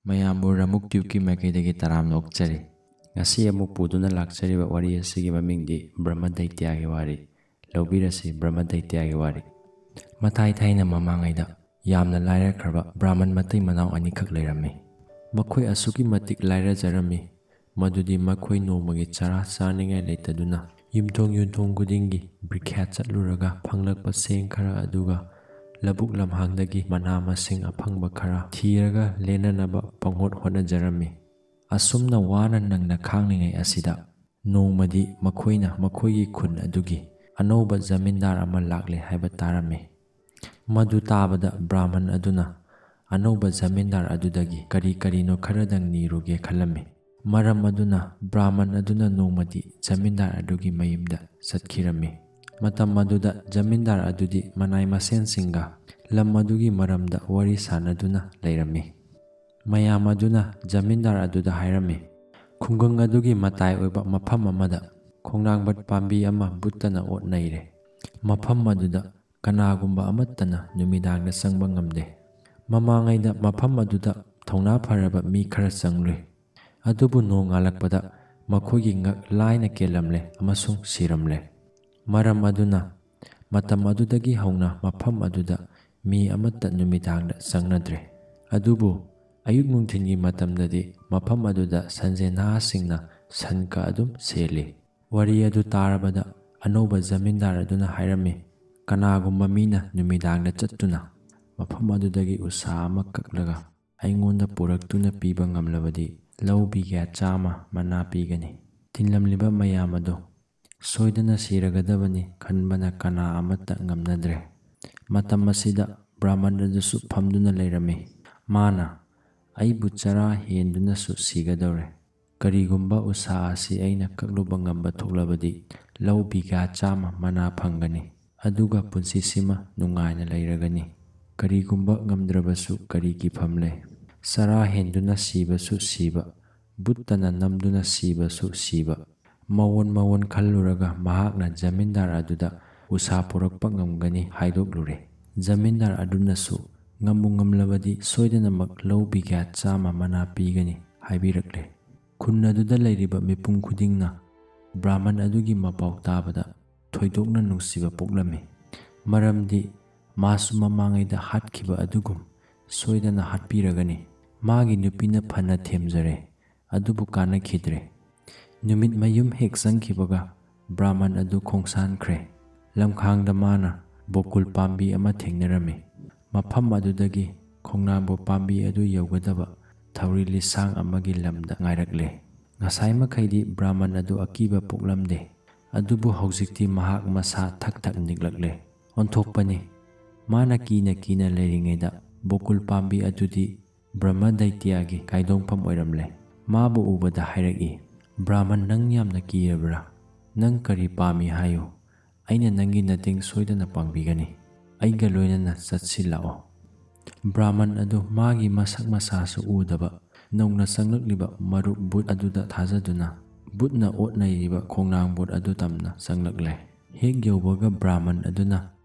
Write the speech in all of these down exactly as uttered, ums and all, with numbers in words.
ꯃꯌꯥꯝꯕꯨ ꯔꯃꯨꯛ ꯇ꯭ꯌꯨꯕꯀꯤ ꯃꯥꯏꯀꯩꯗꯒꯤ ꯇꯔꯥꯝꯅ ꯑꯣꯛꯆꯔꯤ꯫ ꯉꯁꯤ ꯑꯃꯨꯛ ꯄꯨꯗꯨꯅ ꯂꯥꯛꯆꯔꯤꯕ ꯋꯥꯔꯤ ꯑꯁꯤꯒꯤ ꯃꯃꯤꯡꯗꯤ ꯕ꯭ꯔꯍ꯭ꯃ ꯗꯩꯇ꯭ꯌꯥꯒꯤ ꯋꯥꯔꯤ꯫ ꯂꯧꯕꯤꯔꯁꯤ ꯕ꯭ꯔꯍ꯭ꯃ ꯗꯩꯇ꯭ꯌꯥꯒꯤ ꯋꯥꯔꯤ꯫ ꯃꯊꯥꯏ ꯊꯥꯏꯅ ꯃꯃꯥꯡꯉꯩꯗ ꯌꯥꯝꯅ ꯂꯥꯏꯔꯈ꯭ꯔꯕ ꯕ꯭ꯔꯥꯍꯃꯟ ꯃꯇꯩ ꯃꯅꯥꯎ ꯑꯅꯤꯈꯛ ꯂꯩꯔꯝꯃꯤ꯫ ꯃꯈꯣꯏ ꯑꯁꯨꯛꯀꯤ ꯃꯇꯤꯛ ꯂꯥꯏꯔꯖꯔꯝꯃꯤ, ꯃꯗꯨꯗꯤ ꯃꯈꯣꯏ ꯅꯣꯡꯃꯒꯤ ꯆꯔꯥ ꯆꯥꯅꯤꯡꯉꯥꯏ ꯂꯩꯇꯗꯨꯅ ꯌꯨꯝꯊꯣꯡ ꯌꯨꯝꯊꯣꯡ ꯈꯨꯗꯤꯡꯒꯤ ꯕ꯭ꯔꯤꯈ꯭ꯌꯥ ꯆꯠꯂꯨꯔꯒ ꯐꯪꯂꯛꯄ ꯆꯦꯡ ꯈꯔ ꯑꯗꯨꯒ ꯂꯧꯕꯨꯛ ꯂꯝꯍꯥꯡꯗꯒꯤ ꯃꯅꯥ ꯃꯁꯤꯡ ꯑꯐꯪꯕ ꯈꯔ ꯊꯤꯔꯒ ꯂꯦꯟꯅꯅꯕ ꯄꯪꯍꯣꯠ ꯍꯣꯠꯅꯖꯔꯝꯃꯤ꯫ ꯑꯁꯨꯝꯅ ꯋꯥꯅ ꯅꯪꯅ ꯈꯥꯡꯂꯤꯉꯩ ꯑꯁꯤꯗ ꯅꯣꯡꯃꯗꯤ ꯃꯈꯣꯏꯅ ꯃꯈꯣꯏꯒꯤ ꯈꯨꯟ ꯑꯗꯨꯒꯤ ꯑꯅꯧꯕ ꯖꯃꯤꯟꯗꯥꯔ ꯑꯃ ꯂꯥꯛꯂꯦ ꯍꯥꯏꯕ ꯇꯥꯔꯝꯃꯤ꯫ ꯃꯗꯨ ꯇꯥꯕꯗ ꯕ꯭ꯔꯥꯍꯃꯟ ꯑꯗꯨꯅ ꯑꯅꯧꯕ ꯖꯃꯤꯟꯗꯥꯔ ꯑꯗꯨꯗꯒꯤ ꯀꯔꯤ ꯀꯔꯤꯅꯣ ꯈꯔꯗꯪ ꯅꯤꯔꯨꯒꯦ ꯈꯜꯂꯝꯃꯤ꯫ ꯃꯔꯝ ꯑꯗꯨꯅ ꯕ꯭ꯔꯥꯍꯃꯟ ꯑꯗꯨꯅ ꯅꯣꯡꯃꯗꯤ ꯖꯃꯤꯟꯗꯥꯔ ꯑꯗꯨꯒꯤ ꯃꯌꯨꯝꯗ ꯆꯠꯈꯤꯔꯝꯃꯤ꯫ ꯃꯇꯝ ꯑꯗꯨꯗ ꯖꯃꯤꯟꯗꯥꯔ ꯑꯗꯨꯗꯤ ꯃꯅꯥꯏ ꯃꯁꯦꯟꯁꯤꯡꯒ ꯂꯝ ꯑꯗꯨꯒꯤ ꯃꯔꯝꯗ ꯋꯥꯔꯤ ꯁꯥꯅꯗꯨꯅ ꯂꯩꯔꯝꯃꯤ꯫ ꯃꯌꯥꯝ ꯑꯗꯨꯅ ꯖꯃꯤꯟꯗꯥꯔ ꯑꯗꯨꯗ ꯍꯥꯏꯔꯝꯃꯤ, "ꯈꯨꯡꯒꯪ ꯑꯗꯨꯒꯤ ꯃꯇꯥꯏ ꯑꯣꯏꯕ ꯃꯐꯝ ꯑꯃꯗ ꯈꯣꯡꯅꯥꯡꯕꯠ ꯄꯥꯝꯕꯤ ꯑꯃ ꯕꯨꯠꯇꯅ ꯑꯣꯠ ꯅꯩꯔꯦ꯫ ꯃꯐꯝ ꯑꯗꯨꯗ ꯀꯅꯥꯒꯨꯝꯕ ꯑꯃꯠꯇꯅ ꯅꯨꯃꯤꯗꯥꯡꯗ ꯆꯪꯕ ꯉꯝꯗꯦ꯫ ꯃꯃꯥꯡꯉꯩꯗ ꯃꯐꯝ ꯑꯗꯨꯗ ꯊꯧꯅꯥ ꯐꯔꯕ ꯃꯤ ꯈꯔ ꯆꯪꯂꯨꯏ꯫ ꯑꯗꯨꯕꯨ ꯅꯣꯡꯉꯥꯜꯂꯛꯄꯗ ꯃꯈꯣꯏꯒꯤ ꯉꯛ ꯂꯥꯏꯅ ꯀꯦꯜꯂꯝꯂꯦ ꯑꯃꯁꯨꯡ ꯁꯤꯔꯝꯂꯦ꯫ ꯃꯔꯝ ꯑꯗꯨꯅ ꯃꯇꯝ ꯑꯗꯨꯗꯒꯤ ꯍꯧꯅ ꯃꯐꯝ ꯑꯗꯨꯗ ꯃꯤ ꯑꯃꯠꯇ ꯅꯨꯃꯤꯗꯥꯡꯗ ꯆꯪꯅꯗ꯭ꯔꯦ꯫ ꯑꯗꯨꯕꯨ ꯑꯌꯨꯛ ꯅꯨꯡꯊꯤꯜꯒꯤ ꯃꯇꯝꯗꯗꯤ ꯃꯐꯝ ꯑꯗꯨꯗ ꯁꯟꯖꯦꯟꯍꯥꯁꯤꯡꯅ ꯁꯟꯀ ꯑꯗꯨꯝ ꯁꯦꯜꯂꯤ꯫" ꯋꯥꯔꯤ ꯑꯗꯨ ꯇꯥꯔꯕꯗ ꯑꯅꯧꯕ ꯖꯃꯤꯟꯗꯥꯔ ꯑꯗꯨꯅ ꯍꯥꯏꯔꯝꯃꯤ, "ꯀꯅꯥꯒꯨꯝꯕ ꯃꯤꯅ ꯅꯨꯃꯤꯗꯥꯡꯗ ꯆꯠꯇꯨꯅ ꯃꯐꯝ ꯑꯗꯨꯗꯒꯤ ꯎꯁꯥ ꯑꯃ ꯀꯛꯂꯒ ꯑꯩꯉꯣꯟꯗ ꯄꯨꯔꯛꯇꯨꯅ ꯄꯤꯕ ꯉꯝꯂꯕꯗꯤ ꯂꯧ ꯕꯤꯘꯥ ꯆꯥꯝꯃ ꯃꯅꯥ ꯄꯤꯒꯅꯤ꯫ ꯇꯤꯟꯂꯝꯂꯤꯕ ꯃꯌꯥꯝ ꯑꯗꯨ ꯁꯣꯏꯗꯅ ꯁꯤꯔꯒꯗꯕꯅꯤ ꯈꯟꯕꯅ ꯀꯅꯥ ꯑꯃꯠꯇ ꯉꯝꯅꯗ꯭ꯔꯦ꯫" ꯃꯇꯝ ꯑꯁꯤꯗ ꯕ꯭ꯔꯥꯍꯃꯟ ꯑꯗꯨꯁꯨ ꯐꯝꯗꯨꯅ ꯂꯩꯔꯝꯃꯤ꯫ ꯃꯥꯅ, "ꯑꯩꯕꯨ ꯆꯔꯥ ꯍꯦꯟꯗꯨꯅꯁꯨ ꯁꯤꯒꯗꯧꯔꯦ꯫ ꯀꯔꯤꯒꯨꯝꯕ ꯎꯁꯥ ꯑꯁꯤ ꯑꯩꯅ ꯀꯛꯂꯨꯕ ꯉꯝꯕ ꯊꯣꯛꯂꯕꯗꯤ ꯂꯧ ꯕꯤꯘꯥ ꯆꯥꯝꯃ ꯃꯅꯥ ꯐꯪꯒꯅꯤ, ꯑꯗꯨꯒ ꯄꯨꯟꯁꯤꯁꯤꯃ ꯅꯨꯡꯉꯥꯏꯅ ꯂꯩꯔꯒꯅꯤ꯫ ꯀꯔꯤꯒꯨꯝꯕ ꯉꯝꯗ꯭ꯔꯕꯁꯨ ꯀꯔꯤ ꯀꯤꯐꯝ ꯂꯩ? ꯆꯔꯥ ꯍꯦꯟꯗꯨꯅ ꯁꯤꯕꯁꯨ ꯁꯤꯕ, ꯕꯨꯠꯇꯅ ꯅꯝꯗꯨꯅ ꯁꯤꯕꯁꯨ ꯁꯤꯕ, ꯃꯑꯣꯟ ꯃꯑꯣꯟ ꯈꯜꯂꯨꯔꯒ ꯃꯍꯥꯛꯅ ꯖꯃꯤꯟꯗꯥꯔ ꯑꯗꯨꯗ ꯎꯁꯥ ꯄꯨꯔꯛꯄ ꯉꯝꯒꯅꯤ ꯍꯥꯏꯗꯣꯛꯂꯨꯔꯦ꯫" ꯖꯃꯤꯟꯗꯥꯔ ꯑꯗꯨꯅꯁꯨ ꯉꯝꯕꯨ ꯉꯝꯂꯕꯗꯤ ꯁꯣꯏꯗꯅꯃꯛ ꯂꯧ ꯕꯤꯘꯥ ꯆꯥꯝꯃ ꯃꯅꯥ ꯄꯤꯒꯅꯤ" ꯍꯥꯏꯕꯤꯔꯛꯂꯦ꯫ ꯈꯨꯟ ꯑꯗꯨꯗ ꯂꯩꯔꯤꯕ ꯃꯤꯄꯨꯝ ꯈꯨꯗꯤꯡꯅ ꯕ꯭ꯔꯥꯍꯃꯟ ꯑꯗꯨꯒꯤ ꯃꯄꯥꯎ ꯇꯥꯕꯗ ꯊꯣꯏꯗꯣꯛꯅ ꯅꯨꯡꯁꯤꯕ ꯄꯣꯛꯂꯝꯃꯤ꯫ ꯃꯔꯝꯗꯤ ꯃꯥꯁꯨ ꯃꯃꯥꯡꯉꯩꯗ ꯍꯥꯠꯈꯤꯕ ꯑꯗꯨꯒꯨꯝ ꯁꯣꯏꯗꯅ ꯍꯥꯠꯄꯤꯔꯒꯅꯤ꯫ ꯃꯥꯒꯤ ꯅꯨꯄꯤꯅ ꯐꯅ ꯊꯦꯝꯖꯔꯦ, ꯑꯗꯨꯕꯨ ꯀꯥꯟꯅꯈꯤꯗ꯭ꯔꯦ꯫ ꯅꯨꯃꯤꯠ ꯃꯌꯨꯝ ꯍꯦꯛ ꯆꯪꯈꯤꯕꯒ ꯕ꯭ꯔꯥꯍꯃꯟ ꯑꯗꯨ ꯈꯣꯡꯁꯥꯟꯈ꯭ꯔꯦ꯫ ꯂꯝꯈꯥꯡꯗ ꯃꯥꯅ ꯕꯣꯀꯨꯜ ꯄꯥꯝꯕꯤ ꯑꯃ ꯊꯦꯡꯅꯔꯝꯃꯤ꯫ ꯃꯐꯝ ꯑꯗꯨꯗꯒꯤ ꯈꯣꯡꯅꯥꯡꯕꯨ ꯄꯥꯝꯕꯤ ꯑꯗꯨ ꯌꯧꯒꯗꯕ ꯊꯧꯔꯤ ꯂꯤꯁꯥꯡ ꯑꯃꯒꯤ ꯂꯝꯗ ꯉꯥꯏꯔꯛꯂꯦ꯫ ꯉꯁꯥꯏ ꯃꯈꯩꯗꯤ ꯕ꯭ꯔꯥꯍꯃꯟ ꯑꯗꯨ ꯑꯀꯤꯕ ꯄꯣꯛꯂꯝꯗꯦ, ꯑꯗꯨꯕꯨ ꯍꯧꯖꯤꯛꯇꯤ ꯃꯍꯥꯛ ꯃꯁꯥ ꯊꯛ ꯊꯛ ꯅꯤꯛꯂꯛꯂꯦ꯫ ꯑꯣꯟꯊꯣꯛꯄꯅꯤ, ꯃꯥꯅ ꯀꯤꯅ ꯀꯤꯅ ꯂꯩꯔꯤꯉꯩꯗ ꯕꯣꯀꯨꯜ ꯄꯥꯝꯕꯤ ꯑꯗꯨꯗꯤ ꯕ꯭ꯔꯍꯃꯗꯩꯇ꯭ꯌꯥꯒꯤ ꯀꯥꯏꯗꯣꯡꯐꯝ ꯑꯣꯏꯔꯝꯂꯦ꯫ ꯃꯥꯕꯨ ꯎꯕꯗ ꯍꯥꯏꯔꯛꯏ, "ꯕ꯭ꯔꯥꯍꯃꯟ, ꯅꯪ ꯌꯥꯝꯅ ꯀꯤꯔꯕ꯭ꯔꯥ? ꯅꯪ ꯀꯔꯤ ꯄꯥꯝꯃꯤ ꯍꯥꯏꯌꯨ, ꯑꯩꯅ ꯅꯪꯒꯤ ꯃꯇꯦꯡ ꯁꯣꯏꯗꯅ ꯄꯥꯡꯕꯤꯒꯅꯤ꯫ ꯑꯩꯒ ꯂꯣꯏꯅꯅ ꯆꯠꯁꯤ ꯂꯥꯛꯑꯣ"꯫ ꯕ꯭ꯔꯥꯍꯃꯟ ꯑꯗꯨ ꯃꯥꯒꯤ ꯃꯁꯛ ꯃꯁꯥꯁꯨ ꯎꯗꯕ ꯅꯧꯅ ꯆꯪꯂꯛꯂꯤꯕ ꯃꯔꯨꯞ ꯕꯨꯠ ꯑꯗꯨꯗ ꯊꯥꯖꯗꯨꯅ ꯕꯨꯠꯅ ꯑꯣꯠ ꯅꯩꯔꯤꯕ ꯈꯣꯡꯅꯥꯡ ꯕꯨꯠ ꯑꯗꯨ ꯇꯝꯅ ꯆꯪꯂꯛꯂꯦ꯫ ꯍꯦꯛ ꯌꯧꯕꯒ ꯕ꯭ꯔꯥꯍꯃꯟ ꯑꯗꯨꯅ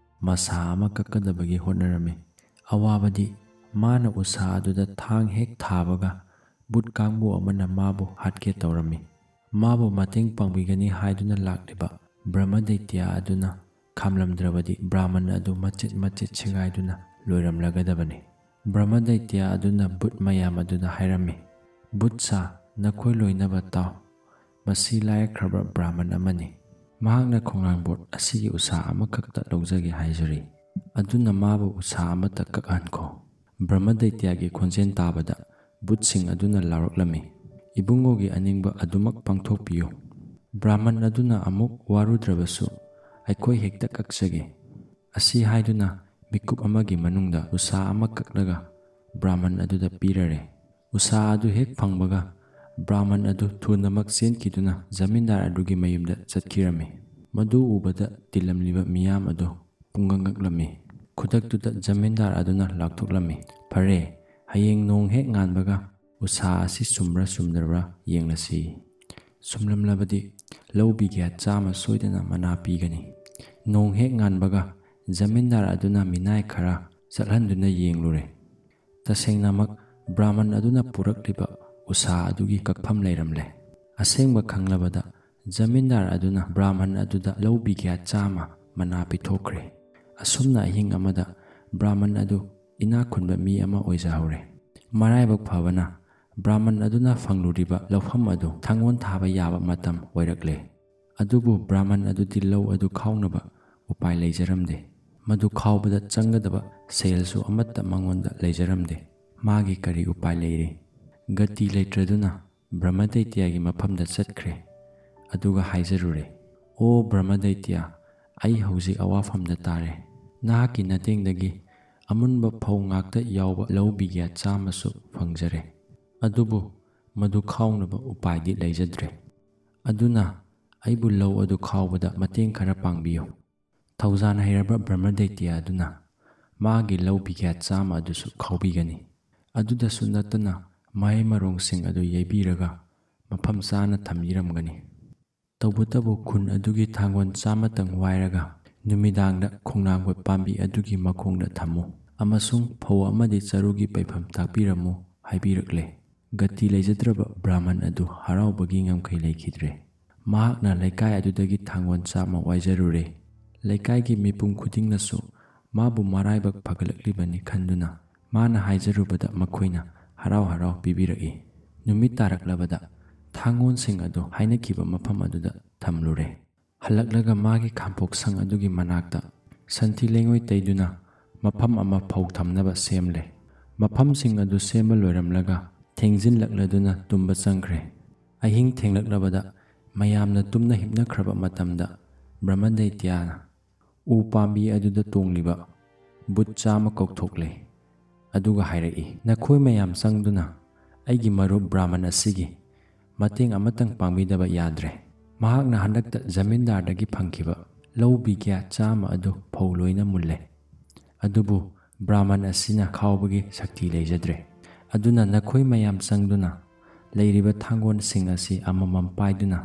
ꯃꯁꯥ ꯑꯃ ꯀꯛꯀꯗꯕꯒꯤ ꯍꯣꯠꯅꯔꯝꯃꯤ꯫ ꯑꯋꯥꯕꯗꯤ ꯃꯥꯅ ꯎꯁꯥ ꯑꯗꯨꯗ ꯊꯥꯡ ꯍꯦꯛ ꯊꯥꯕꯒ ꯕꯨꯠ ꯀꯥꯡꯕꯨ ꯑꯃꯅ ꯃꯥꯕꯨ ꯍꯥꯠꯀꯦ ꯇꯧꯔꯝꯃꯤ꯫ ꯃꯥꯕꯨ ꯃꯇꯦꯡ ꯄꯥꯡꯕꯤꯒꯅꯤ ꯍꯥꯏꯗꯨꯅ ꯂꯥꯛꯂꯤꯕ ꯕ꯭ꯔꯍꯃꯗꯩꯇ꯭ꯌ ꯑꯗꯨꯅ ꯈꯥꯝꯂꯝꯗ꯭ꯔꯕꯗꯤ ꯕ꯭ꯔꯥꯍꯃꯟ ꯑꯗꯨ ꯃꯆꯦꯠ ꯃꯆꯦꯠ ꯁꯦꯒꯥꯏꯗꯨꯅ ꯂꯣꯏꯔꯝꯂꯒꯗꯕꯅꯤ꯫ ꯕ꯭ꯔꯍꯃꯗꯩꯇ꯭ꯌ ꯑꯗꯨꯅ ꯕꯨꯠ ꯃꯌꯥꯝ ꯑꯗꯨꯗ ꯍꯥꯏꯔꯝꯃꯤ, "ꯕꯨꯠ ꯁꯥ, ꯅꯈꯣꯏ ꯂꯣꯏꯅꯕ ꯇꯥꯎ꯫ ꯃꯁꯤ ꯂꯥꯏꯔꯈ꯭ꯔꯕ ꯕ꯭ꯔꯥꯍꯃꯟ ꯑꯃꯅꯤ꯫ ꯃꯍꯥꯛꯅ ꯈꯣꯡꯅꯥꯡ ꯕꯨꯠ ꯑꯁꯤꯒꯤ ꯎꯁꯥ ꯑꯃꯈꯛꯇ ꯂꯧꯖꯒꯦ ꯍꯥꯏꯖꯔꯤ꯫ ꯑꯗꯨꯅ ꯃꯥꯕꯨ ꯎꯁꯥ ꯑꯃꯠꯇ ꯀꯛꯍꯟꯈꯣ"꯫ ꯕ꯭ꯔꯍꯃꯗꯩꯇ꯭ꯌꯒꯤ ꯈꯣꯟꯖꯦꯜ ꯇꯥꯕꯗ ꯕꯨꯠꯁꯤꯡ ꯑꯗꯨꯅ ꯂꯥꯎꯔꯛꯂꯝꯃꯤ, "ꯏꯕꯨꯡꯉꯣꯒꯤ ꯑꯅꯤꯡꯕ ꯑꯗꯨꯃꯛ ꯄꯥꯡꯊꯣꯛꯄꯤꯌꯨ꯫ ꯕ꯭ꯔꯥꯍꯃꯟ ꯑꯗꯨꯅ ꯑꯃꯨꯛ ꯋꯥꯔꯨꯗ꯭ꯔꯕꯁꯨ ꯑꯩꯈꯣꯏ ꯍꯦꯛꯇ ꯀꯛꯆꯒꯦ"꯫ ꯑꯁꯤ ꯍꯥꯏꯗꯨꯅ ꯃꯤꯀꯨꯞ ꯑꯃꯒꯤ ꯃꯅꯨꯡꯗ ꯎꯁꯥ ꯑꯃ ꯀꯛꯂꯒ ꯕ꯭ꯔꯥꯍꯃꯟ ꯑꯗꯨꯗ ꯄꯤꯔꯔꯦ꯫ ꯎꯁꯥ ꯑꯗꯨ ꯍꯦꯛ ꯐꯪꯕꯒ ꯕ꯭ꯔꯥꯍꯃꯟ ꯑꯗꯨ ꯊꯨꯅꯃꯛ ꯆꯦꯟꯈꯤꯗꯨꯅ ꯖꯃꯤꯟꯗꯥꯔ ꯑꯗꯨꯒꯤ ꯃꯌꯨꯝꯗ ꯆꯠꯈꯤꯔꯝꯃꯤ꯫ ꯃꯗꯨ ꯎꯕꯗ ꯇꯤꯜꯂꯝꯂꯤꯕ ꯃꯤꯌꯥꯝ ꯑꯗꯨ ꯄꯨꯡꯉꯛ ꯉꯛꯂꯝꯃꯤ꯫ ꯈꯨꯗꯛꯇꯨꯗ ꯖꯃꯤꯟꯗꯥꯔ ꯑꯗꯨꯅ ꯂꯥꯎꯊꯣꯛꯂꯝꯃꯤ, "ꯐꯔꯦ, ꯍꯌꯦꯡ ꯅꯣꯡ ꯍꯦꯛ ꯉꯥꯟꯕꯒ ꯎꯁꯥ ꯑꯁꯤ ꯆꯨꯝꯕ꯭ꯔꯥ ꯆꯨꯝꯗꯕ꯭ꯔꯥ ꯌꯦꯡꯂꯁꯤ꯫ ꯆꯨꯝꯂꯝꯂꯕꯗꯤ ꯂꯧ ꯕꯤꯘꯥ ꯆꯥꯝꯃ ꯁꯣꯏꯗꯅ ꯃꯅꯥ ꯄꯤꯒꯅꯤ"꯫ ꯅꯣꯡ ꯍꯦꯛ ꯉꯥꯟꯕꯒ ꯖꯃꯤꯟꯗꯥꯔ ꯑꯗꯨꯅ ꯃꯤꯅꯥꯏ ꯈꯔ ꯆꯠꯍꯟꯗꯨꯅ ꯌꯦꯡꯂꯨꯔꯦ꯫ ꯇꯁꯦꯡꯅꯃꯛ ꯕ꯭ꯔꯥꯍꯃꯟ ꯑꯗꯨꯅ ꯄꯨꯔꯛꯂꯤꯕ ꯎꯁꯥ ꯑꯗꯨꯒꯤ ꯀꯛꯐꯝ ꯂꯩꯔꯝꯂꯦ꯫ ꯑꯁꯦꯡꯕ ꯈꯪꯂꯕꯗ ꯖꯃꯤꯟꯗꯥꯔ ꯑꯗꯨꯅ ꯕ꯭ꯔꯥꯍꯃꯟ ꯑꯗꯨꯗ ꯂꯧ ꯕꯤꯒ꯭ꯌꯥ ꯆꯥꯝꯃ ꯃꯅꯥ ꯄꯤꯊꯣꯛꯈ꯭ꯔꯦ꯫ ꯑꯁꯨꯝꯅ ꯑꯍꯤꯡ ꯑꯃꯗ ꯕ꯭ꯔꯥꯍꯃꯟ ꯑꯗꯨ ꯏꯅꯥꯛ ꯈꯨꯟꯕ ꯃꯤ ꯑꯃ ꯑꯣꯏꯖꯍꯧꯔꯦ꯫ ꯃꯔꯥꯏꯕꯛ ꯐꯕꯅ ꯕ꯭ꯔꯥꯍꯃꯟ ꯑꯗꯨꯅ ꯐꯪꯂꯨꯔꯤꯕ ꯂꯧꯐꯝ ꯑꯗꯨ ꯊꯥꯡꯒꯣꯟ ꯊꯥꯕ ꯌꯥꯕ ꯃꯇꯝ ꯑꯣꯏꯔꯛꯂꯦ꯫ ꯑꯗꯨꯕꯨ ꯕ꯭ꯔꯥꯍꯃꯟ ꯑꯗꯨꯗꯤ ꯂꯧ ꯑꯗꯨ ꯈꯥꯎꯅꯕ ꯎꯄꯥꯏ ꯂꯩꯖꯔꯝꯗꯦ꯫ ꯃꯗꯨ ꯈꯥꯎꯕꯗ ꯆꯪꯒꯗꯕ ꯁꯦꯜꯁꯨ ꯑꯃꯠꯇ ꯃꯉꯣꯟꯗ ꯂꯩꯖꯔꯝꯗꯦ꯫ ꯃꯥꯒꯤ ꯀꯔꯤ ꯎꯄꯥꯏ ꯂꯩꯔꯤ? ꯒꯇꯤ ꯂꯩꯇ꯭ꯔꯗꯨꯅ ꯕ꯭ꯔꯍꯃꯗꯩꯇ꯭ꯌꯒꯤ ꯃꯐꯝꯗ ꯆꯠꯈ꯭ꯔꯦ꯫ ꯑꯗꯨꯒ ꯍꯥꯏꯖꯔꯨꯔꯦ, "ꯑꯣ ꯕ꯭ꯔꯍꯃꯗꯩꯇ꯭ꯌ, ꯑꯩ ꯍꯧꯖꯤꯛ ꯑꯋꯥꯐꯝꯗ ꯇꯥꯔꯦ꯫ ꯅꯍꯥꯛꯀꯤ ꯅꯇꯦꯡꯗꯒꯤ ꯑꯃꯨꯟꯕ ꯐꯧ ꯉꯥꯛꯇ ꯌꯥꯎꯕ ꯂꯧ ꯕꯤꯒ꯭ꯌꯥ ꯆꯥꯝꯃꯁꯨ ꯐꯪꯖꯔꯦ꯫ ꯑꯗꯨꯕꯨ ꯃꯗꯨ ꯈꯥꯎꯅꯕ ꯎꯄꯥꯏꯗꯤ ꯂꯩꯖꯗ꯭ꯔꯦ꯫ ꯑꯗꯨꯅ ꯑꯩꯕꯨ ꯂꯧ ꯑꯗꯨ ꯈꯥꯎꯕꯗ ꯃꯇꯦꯡ ꯈꯔ ꯄꯥꯡꯕꯤꯌꯨ"꯫ ꯊꯧꯖꯥꯟ ꯍꯩꯔꯕ ꯕ꯭ꯔꯍꯃꯗꯩꯇ꯭ꯌ ꯑꯗꯨꯅ ꯃꯥꯒꯤ ꯂꯧ ꯕꯤꯒ꯭ꯌꯥ ꯆꯥꯝꯃ ꯑꯗꯨꯁꯨ ꯈꯥꯎꯕꯤꯒꯅꯤ꯫ ꯑꯗꯨꯗꯁꯨ ꯅꯠꯇꯅ ꯃꯍꯩ ꯃꯔꯣꯡꯁꯤꯡ ꯑꯗꯨ ꯌꯩꯕꯤꯔꯒ ꯃꯐꯝ ꯆꯥꯅ ꯊꯝꯕꯤꯔꯝꯒꯅꯤ꯫ ꯇꯧꯕꯇꯕꯨ ꯈꯨꯟ ꯑꯗꯨꯒꯤ ꯊꯥꯡꯒꯣꯟ ꯆꯥꯝꯃꯇꯪ ꯋꯥꯏꯔꯒ ꯅꯨꯃꯤꯗꯥꯡꯗ ꯈꯣꯡꯅꯥꯡꯕ ꯄꯥꯝꯕꯤ ꯑꯗꯨꯒꯤ ꯃꯈꯣꯡꯗ ꯊꯝꯃꯨ ꯑꯃꯁꯨꯡ ꯐꯧ ꯑꯃꯗꯤ ꯆꯔꯨꯒꯤ ꯄꯩꯐꯝ ꯇꯥꯛꯄꯤꯔꯝꯃꯨ ꯍꯥꯏꯕꯤꯔꯛꯂꯦ꯫ ꯒꯇꯤ ꯂꯩꯖꯗ꯭ꯔꯕ ꯕ꯭ꯔꯥꯍꯃꯟ ꯑꯗꯨ ꯍꯔꯥꯎꯕꯒꯤ ꯉꯝꯈꯩ ꯂꯩꯈꯤꯗ꯭ꯔꯦ꯫ ꯃꯍꯥꯛꯅ ꯂꯩꯀꯥꯏ ꯑꯗꯨꯗꯒꯤ ꯊꯥꯡꯒꯣꯟ ꯆꯥꯝꯃ ꯋꯥꯏꯖꯔꯨꯔꯦ꯫ ꯂꯩꯀꯥꯏꯒꯤ ꯃꯤꯄꯨꯝ ꯈꯨꯗꯤꯡꯅꯁꯨ ꯃꯥꯕꯨ ꯃꯔꯥꯏꯕꯛ ꯐꯒꯠꯂꯛꯂꯤꯕꯅꯤ ꯈꯟꯗꯨꯅ ꯃꯥꯅ ꯍꯥꯏꯖꯔꯨꯕꯗ ꯃꯈꯣꯏꯅ ꯍꯔꯥꯎ ꯍꯔꯥꯎ ꯄꯤꯕꯤꯔꯛꯏ꯫ ꯅꯨꯃꯤꯠ ꯇꯥꯔꯛꯂꯕꯗ ꯊꯥꯡꯒꯣꯟꯁꯤꯡ ꯑꯗꯨ ꯍꯥꯏꯅꯈꯤꯕ ꯃꯐꯝ ꯑꯗꯨꯗ ꯊꯝꯂꯨꯔꯦ꯫ ꯍꯜꯂꯛꯂꯒ ꯃꯥꯒꯤ ꯈꯥꯝꯄꯣꯛꯁꯪ ꯑꯗꯨꯒꯤ ꯃꯅꯥꯛꯇ ꯁꯟꯊꯤ ꯂꯩꯉꯣꯏ ꯇꯩꯗꯨꯅ ꯃꯐꯝ ꯑꯃ ꯐꯧ ꯊꯝꯅꯕ ꯁꯦꯝꯂꯦ꯫ ꯃꯐꯝꯁꯤꯡ ꯑꯗꯨ ꯁꯦꯝꯕ ꯂꯣꯏꯔꯝꯂꯒ ꯊꯦꯡꯖꯤꯜꯂꯛꯂꯗꯨꯅ ꯇꯨꯝꯕ ꯆꯪꯈ꯭ꯔꯦ꯫ ꯑꯍꯤꯡ ꯊꯦꯡꯂꯛꯂꯕꯗ ꯃꯌꯥꯝꯅ ꯇꯨꯝꯅ ꯍꯤꯞꯅꯈ꯭ꯔꯕ ꯃꯇꯝꯗ ꯕ꯭ꯔꯍꯃꯗꯩꯇ꯭ꯌꯅ ꯎ ꯄꯥꯝꯕꯤ ꯑꯗꯨꯗ ꯇꯣꯡꯂꯤꯕ ꯕꯨꯠ ꯆꯥꯝꯃ ꯀꯧꯊꯣꯛꯂꯦ꯫ ꯑꯗꯨꯒ ꯍꯥꯏꯔꯛꯏ, "ꯅꯈꯣꯏ ꯃꯌꯥꯝ ꯆꯪꯗꯨꯅ ꯑꯩꯒꯤ ꯃꯔꯨꯞ ꯕ꯭ꯔꯥꯍꯃꯟ ꯑꯁꯤꯒꯤ ꯃꯇꯦꯡ ꯑꯃꯇꯪ ꯄꯥꯡꯕꯤꯗꯕ ꯌꯥꯗ꯭ꯔꯦ꯫ ꯃꯍꯥꯛꯅ ꯍꯟꯗꯛꯇ ꯖꯃꯤꯟꯗꯥꯔꯗꯒꯤ ꯐꯪꯈꯤꯕ ꯂꯧ ꯕꯤꯒ꯭ꯌꯥ ꯆꯥꯝꯃ ꯑꯗꯨ ꯐꯧ ꯂꯣꯏꯅ ꯃꯨꯜꯂꯦ꯫ ꯑꯗꯨꯕꯨ ꯕ꯭ꯔꯥꯍꯃꯟ ꯑꯁꯤꯅ ꯈꯥꯎꯕꯒꯤ ꯁꯛꯇꯤ ꯂꯩꯖꯗ꯭ꯔꯦ꯫ ꯑꯗꯨꯅ ꯅꯈꯣꯏ ꯃꯌꯥꯝ ꯆꯪꯗꯨꯅ ꯂꯩꯔꯤꯕ ꯊꯥꯡꯒꯣꯟꯁꯤꯡ ꯑꯁꯤ ꯑꯃꯃꯝ ꯄꯥꯏꯗꯨꯅ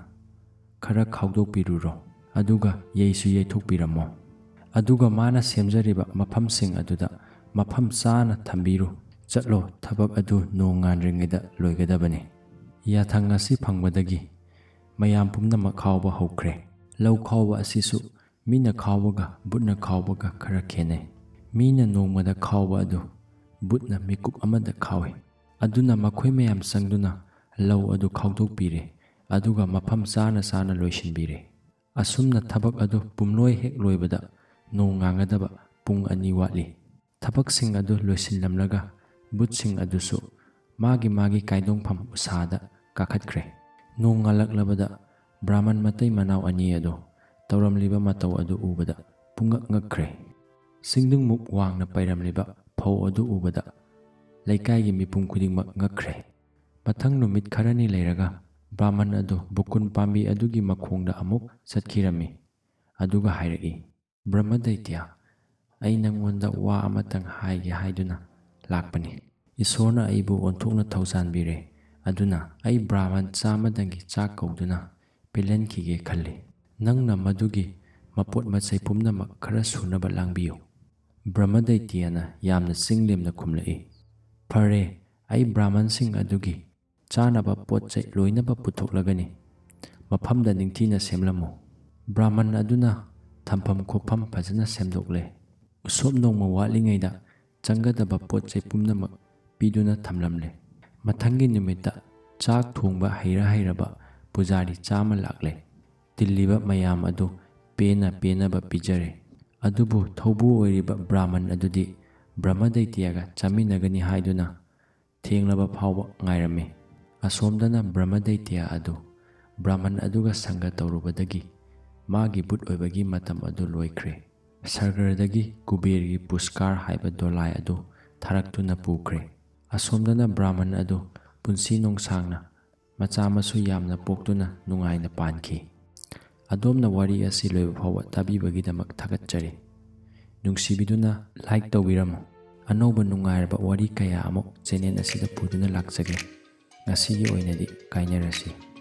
ꯈꯔ ꯈꯥꯎꯗꯣꯛꯄꯤꯔꯨꯔꯣ, ꯑꯗꯨꯒ ꯌꯩꯁꯨ ꯌꯩꯊꯣꯛꯄꯤꯔꯝꯃꯣ꯫ ꯑꯗꯨꯒ ꯃꯥꯅ ꯁꯦꯝꯖꯔꯤꯕ ꯃꯐꯝꯁꯤꯡ ꯑꯗꯨꯗ ꯃꯐꯝ ꯆꯥꯅ ꯊꯝꯕꯤꯔꯨ꯫ ꯆꯠꯂꯣ, ꯊꯕꯛ ꯑꯗꯨ ꯅꯣꯡ ꯉꯥꯟꯗ꯭ꯔꯤꯉꯩꯗ ꯂꯣꯏꯒꯗꯕꯅꯤ꯫ ꯌꯥꯊꯪ ꯑꯁꯤ ꯐꯪꯕꯗꯒꯤ ꯃꯌꯥꯝ ꯄꯨꯝꯅꯃꯛ ꯈꯥꯎꯕ ꯍꯧꯈ꯭ꯔꯦ꯫ ꯂꯧ ꯈꯥꯎꯕ ꯑꯁꯤꯁꯨ ꯃꯤꯅ ꯈꯥꯎꯕꯒ ꯕꯨꯠꯅ ꯈꯥꯎꯕꯒ ꯈꯔ ꯈꯦꯠꯅꯩ꯫ ꯃꯤꯅ ꯅꯣꯡꯃꯗ ꯈꯥꯎꯕ ꯑꯗꯨ ꯕꯨꯠꯅ ꯃꯤꯀꯨꯞ ꯑꯃꯗ ꯈꯥꯎꯏ꯫ ꯑꯗꯨꯅ ꯃꯈꯣꯏ ꯃꯌꯥꯝ ꯆꯪꯗꯨꯅ ꯂꯧ ꯑꯗꯨ ꯈꯥꯎꯗꯣꯛꯄꯤꯔꯦ, ꯑꯗꯨꯒ ꯃꯐꯝ ꯆꯥꯅ ꯆꯥꯅ ꯂꯣꯏꯁꯤꯟꯕꯤꯔꯦ꯫ ꯑꯁꯨꯝꯅ ꯊꯕꯛ ꯑꯗꯨ ꯄꯨꯝꯂꯣꯏ ꯍꯦꯛ ꯂꯣꯏꯕꯗ ꯅꯣꯡ ꯉꯥꯡꯒꯗꯕ ꯄꯨꯡ ꯑꯅꯤ ꯋꯥꯠꯂꯤ꯫ ꯊꯕꯛꯁꯤꯡ ꯑꯗꯨ ꯂꯣꯏꯁꯤꯜꯂꯝꯂꯒ ꯕꯨꯠꯁꯤꯡ ꯑꯗꯨꯁꯨ ꯃꯥꯒꯤ ꯃꯥꯒꯤ ꯀꯥꯏꯗꯣꯡꯐꯝ ꯎꯁꯥꯗ ꯀꯥꯈꯠꯈ꯭ꯔꯦ꯫ ꯅꯣꯡ ꯉꯥꯜꯂꯛꯂꯕꯗ ꯕ꯭ꯔꯥꯍꯃꯟ ꯃꯇꯩ ꯃꯅꯥꯎ ꯑꯅꯤ ꯑꯗꯨ ꯇꯧꯔꯝꯂꯤꯕ ꯃꯇꯧ ꯑꯗꯨ ꯎꯕꯗ ꯄꯨꯡꯉꯛ ꯉꯛꯈ꯭ꯔꯦ꯫ ꯆꯤꯡꯗꯨꯡꯃꯨꯛ ꯋꯥꯡꯅ ꯄꯩꯔꯝꯂꯤꯕ ꯐꯧ ꯑꯗꯨ ꯎꯕꯗ ꯂꯩꯀꯥꯏꯒꯤ ꯃꯤꯄꯨꯝ ꯈꯨꯗꯤꯡꯃꯛ ꯉꯛꯈ꯭ꯔꯦ꯫ ꯃꯊꯪ ꯅꯨꯃꯤꯠ ꯈꯔꯅꯤ ꯂꯩꯔꯒ ꯕ꯭ꯔꯥꯍꯃꯟ ꯑꯗꯨ ꯕꯨꯀꯨꯟ ꯄꯥꯝꯕꯤ ꯑꯗꯨꯒꯤ ꯃꯈꯣꯡꯗ ꯑꯃꯨꯛ ꯆꯠꯈꯤꯔꯝꯃꯤ, ꯑꯗꯨꯒ ꯍꯥꯏꯔꯛꯏ, "ꯕ꯭ꯔꯍꯃꯗꯩꯇ꯭ꯌ, ꯑꯩ ꯅꯪꯉꯣꯟꯗ ꯋꯥ ꯑꯃꯇꯪ ꯍꯥꯏꯒꯦ ꯍꯥꯏꯗꯨꯅ ꯂꯥꯛꯄꯅꯤ꯫ ꯏꯁꯣꯔꯅ ꯑꯩꯕꯨ ꯑꯣꯟꯊꯣꯛꯅ ꯊꯧꯖꯥꯟꯕꯤꯔꯦ, ꯑꯗꯨꯅ ꯑꯩ ꯕ꯭ꯔꯥꯍꯃꯟ ꯆꯥꯝꯃꯗꯪꯒꯤ ꯆꯥꯛ ꯀꯧꯗꯨꯅ ꯄꯦꯜꯍꯟꯈꯤꯒꯦ ꯈꯜꯂꯤ꯫ ꯅꯪꯅ ꯃꯗꯨꯒꯤ ꯃꯄꯣꯠ ꯃꯆꯩ ꯄꯨꯝꯅꯃꯛ ꯈꯔ ꯁꯨꯅꯕ ꯂꯥꯡꯕꯤꯌꯨ꯫" ꯕ꯭ꯔꯍꯃꯗꯩꯇ꯭ꯌꯅ ꯌꯥꯝꯅ ꯆꯤꯡ ꯂꯦꯝꯅ ꯈꯨꯝꯂꯛꯏ, "ꯐꯔꯦ, ꯑꯩ ꯕ꯭ꯔꯥꯍꯃꯟꯁꯤꯡ ꯑꯗꯨꯒꯤ ꯆꯥꯅꯕ ꯄꯣꯠ ꯆꯩ ꯂꯣꯏꯅꯕ ꯄꯨꯊꯣꯛꯂꯒꯅꯤ꯫ ꯃꯐꯝꯗ ꯅꯤꯡꯊꯤꯅ ꯁꯦꯝꯂꯝꯃꯨ꯫" ꯕ꯭ꯔꯥꯍꯃꯟ ꯑꯗꯨꯅ ꯊꯝꯐꯝ ꯈꯣꯠꯐꯝ ꯐꯖꯅ ꯁꯦꯝꯗꯣꯛꯂꯦ꯫ ꯎꯁꯣꯞ ꯅꯣꯡꯃ ꯋꯥꯠꯂꯤꯉꯩꯗ ꯆꯪꯒꯗꯕ ꯄꯣꯠ ꯆꯩ ꯄꯨꯝꯅꯃꯛ ꯄꯤꯗꯨꯅ ꯊꯝꯂꯝꯂꯦ꯫ ꯃꯊꯪꯒꯤ ꯅꯨꯃꯤꯠꯇ ꯆꯥꯛ ꯊꯣꯡꯕ ꯍꯩꯔ ꯍꯩꯔꯕ ꯄꯨꯖꯥꯔꯤ ꯆꯥꯝꯃ ꯂꯥꯛꯂꯦ꯫ ꯇꯤꯜꯂꯤꯕ ꯃꯌꯥꯝ ꯑꯗꯨ ꯄꯦꯟꯅ ꯄꯦꯟꯅꯕ ꯄꯤꯖꯔꯦ꯫ ꯑꯗꯨꯕꯨ ꯊꯧꯕꯨ ꯑꯣꯏꯔꯤꯕ ꯕ꯭ꯔꯥꯍꯃꯟ ꯑꯗꯨꯗꯤ ꯕ꯭ꯔꯍꯃꯗꯩꯇ꯭ꯌꯒ ꯆꯥꯃꯤꯟꯅꯒꯅꯤ ꯍꯥꯏꯗꯨꯅ ꯊꯦꯡꯂꯕ ꯐꯥꯎꯕ ꯉꯥꯏꯔꯝꯃꯤ꯫ ꯑꯁꯣꯝꯗꯅ ꯕ꯭ꯔꯍꯃꯗꯩꯇ꯭ꯌ ꯑꯗꯨ ꯕ꯭ꯔꯥꯍꯃꯟ ꯑꯗꯨꯒ ꯁꯪꯒ ꯇꯧꯔꯨꯕꯗꯒꯤ ꯃꯥꯒꯤ ꯕꯨꯠ ꯑꯣꯏꯕꯒꯤ ꯃꯇꯝ ꯑꯗꯨ ꯂꯣꯏꯈ꯭ꯔꯦ꯫ ꯁꯔꯒꯔꯗꯒꯤ ꯀꯨꯕꯦꯔꯒꯤ ꯄꯨꯁꯀꯥꯔ ꯍꯥꯏꯕ ꯗꯣꯂꯥꯏ ꯑꯗꯨ ꯊꯥꯔꯛꯇꯨꯅ ꯄꯨꯈ꯭ꯔꯦ꯫ ꯑꯁꯣꯝꯗꯅ ꯕ꯭ꯔꯥꯍꯃꯟ ꯑꯗꯨ ꯄꯨꯟꯁꯤ ꯅꯨꯡꯁꯥꯡꯅ ꯃꯆꯥ ꯃꯁꯨ ꯌꯥꯝꯅ ꯄꯣꯛꯇꯨꯅ ꯅꯨꯡꯉꯥꯏꯅ ꯄꯥꯟꯈꯤ꯫ ꯑꯗꯣꯝꯅ ꯋꯥꯔꯤ ꯑꯁꯤ ꯂꯣꯏꯕ ꯐꯥꯎꯕ ꯇꯥꯕꯤꯕꯒꯤꯗꯃꯛ ꯊꯥꯒꯠꯆꯔꯤ꯫ ꯅꯨꯡꯁꯤꯕꯤꯗꯨꯅ like ꯇꯧꯕꯤꯔꯝꯃꯨ꯫ ꯑꯅꯧꯕ ꯅꯨꯡꯉꯥꯏꯔꯕ ꯋꯥꯔꯤ ꯀꯌꯥ ꯑꯃꯨꯛ channel ꯑꯁꯤꯗ ꯄꯨꯗꯨꯅ ꯂꯥꯛꯆꯒꯦ꯫ ꯉꯁꯤꯒꯤ ꯑꯣꯏꯅꯗꯤ ꯀꯥꯏꯅꯔꯁꯤ꯫